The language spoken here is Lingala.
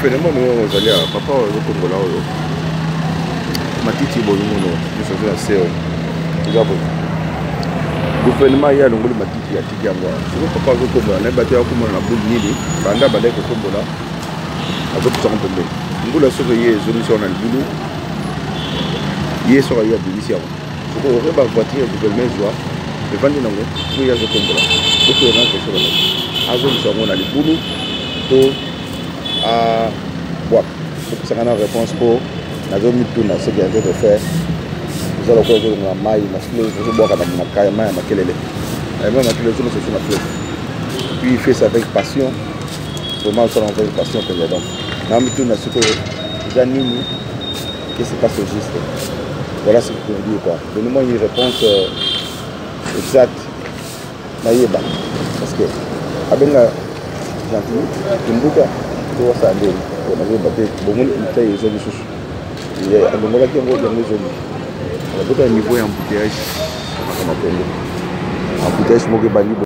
Gouvernement oyo ozali awa, papa oyo azokombola oyo matiti bolingono nyonso eza na se oyo eza boye. Gouvernement ye alongoli matiti, atiki yango awa. Soki papa azokombola, nayebi bato ya komona na bule nini. Banda abandaki kokombola, azopesa yango pembeni. Mbula soki ye ezongisi yango na libulu, ye soki aye abimisi yango. Soki oke ba voiture ya gouvernement ezwa evandi nango, soki ye azokombola, botoyanga question bango, azongisa yango na libulu to abwaka? Opesaka na réponse mpo nazomituna ce qui est en train de faire. Eza lokola ozolongola mai na fleuve, ozobwaka na mai ya makelele, mai ya makelele ozongisa so na fleuve. Puis il fait ça avec passion, vraiment osala avec passion mpenza. Donc namituna sikoyo eza nini? Qu'est-ce qui se passe au juste? Voilà ce que je peux vous dire, quoi. Donnez-moi une réponse exacte nayeba, parce que abenga Gentiny Kimbuta to asala ndeni po nazoyeba te. Bomoni mtai ezongi lisusu, alongolaki yango, yango ezongi. Bota niveau ya embouteillage, makambo ya Congo, embouteillage moko ebandi.